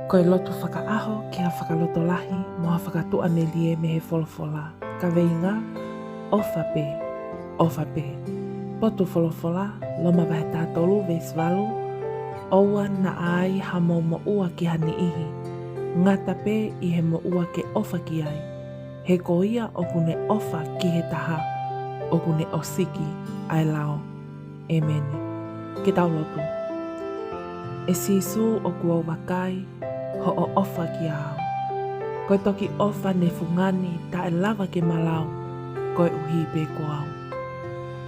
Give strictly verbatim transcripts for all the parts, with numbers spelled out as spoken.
Ko e lotu fakaʻaho ki ha fakalotolahi mo ha fakatuʻamelie mei he folofola. Kaveinga: ʻOfa pē, ʻofa pē. Potu folofola, Loma vahe taha tolu veesi valu: ʻOua naʻa ai hamou moʻua ki ha niʻihi, ngata pē ʻi he moʻua ke ʻofa ki ai, he ko ia ʻoku ne ʻofa ki he taha, ʻoku ne ʻosiki ʻa e lao. ʻĒmeni. Ke tau lotu. ʻE Sīsū, ʻoku ou vakai hoʻo ʻofa kiate au. Ko e toki ʻofa ne fungani taʻe lava ke ma lau, koeʻuhi pē ko au.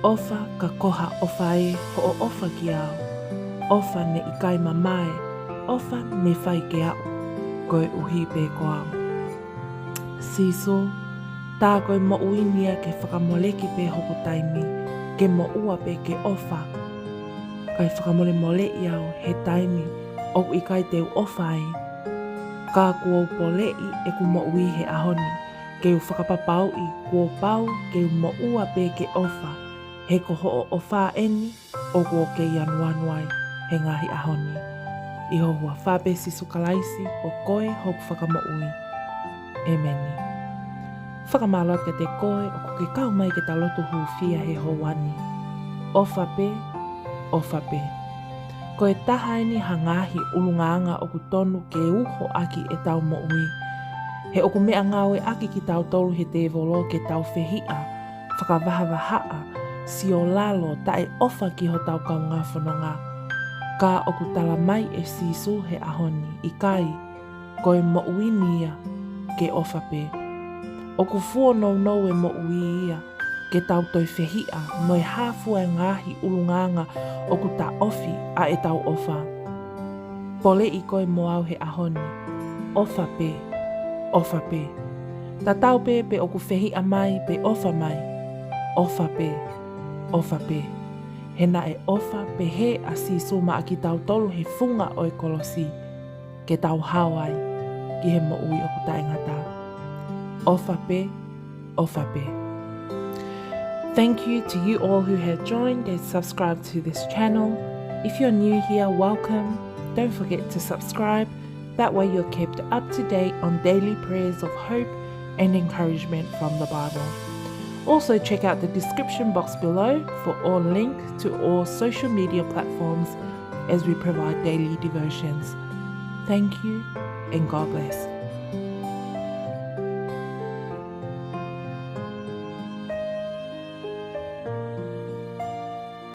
ʻOfa ka ko ha ʻofa ē hoʻo ʻofa kiate au. ʻOfa ne ʻikai mamae, ʻofa ne fai ke aʻu, koeʻuhi pē ko au. Sīsū, tā ko e moʻui ni ia ke fakamoleki pē hoku taimi ke moʻua pe ke ʻofa, kae fakamolemoleʻi au he taimi ʻoku ʻikai te u ʻofa ai. Ka kuo u poleʻi ʻeku moʻui he ʻaho ni ke u fakapapauʻi kuo pau ke u moʻua pe ke ʻofa, he ko hoʻo ʻofa eni ʻoku ou kei anuanu ai he ngaahi ʻaho ni. ʻI ho huafa pē, Sīsū Kalaisi, ko koe hoku Fakamoʻui. ʻĒmeni. Fakamālō atu kiate koe ʻoku ke kau mai ke ta lotu hūfia he houa ni. ʻOfa pē, ʻofa pē. Ko e taha eni ha ngaahi ʻulungaanga ʻoku tonu ke uho ʻaki ʻetau moʻui. He ʻoku meʻangāueʻaki kitautolu he tēvolo ke tau fehiʻa, fakavahavahaʻa, siolalo, taʻeʻofa ki hotau kaungā fononga. Ka ʻoku tala mai ʻe Sīsū he ʻaho ni, ʻikai, ko e moʻui ni ia ke ʻofa pē. ʻOku fuonounou e moʻui ia ke tau toe fehiʻa mo e hā fua e ngaahi ʻulungaanga ʻoku taʻofi ʻa ʻetau ʻofa. Poleʻi koe mo au he ʻaho ni. ʻOfa pē, ʻofa pē. Tatau pē pe ʻoku fehiʻa mai pe ʻofa mai. ʻOfa pē, ʻofa pē. He naʻe ʻofa pehē ʻa Sīsū maʻa kitautolu he funga ʻo e kolosi, ke tau hao ai ki he moʻui ʻoku taʻengata. ʻOfa pē, ʻofa pē. Thank you to you all who have joined and subscribed to this channel. If you're new here, welcome. Don't forget to subscribe. That way you're kept up to date on daily prayers of hope and encouragement from the Bible. Also, check out the description box below for all link to all social media platforms as we provide daily devotions. Thank you and God bless.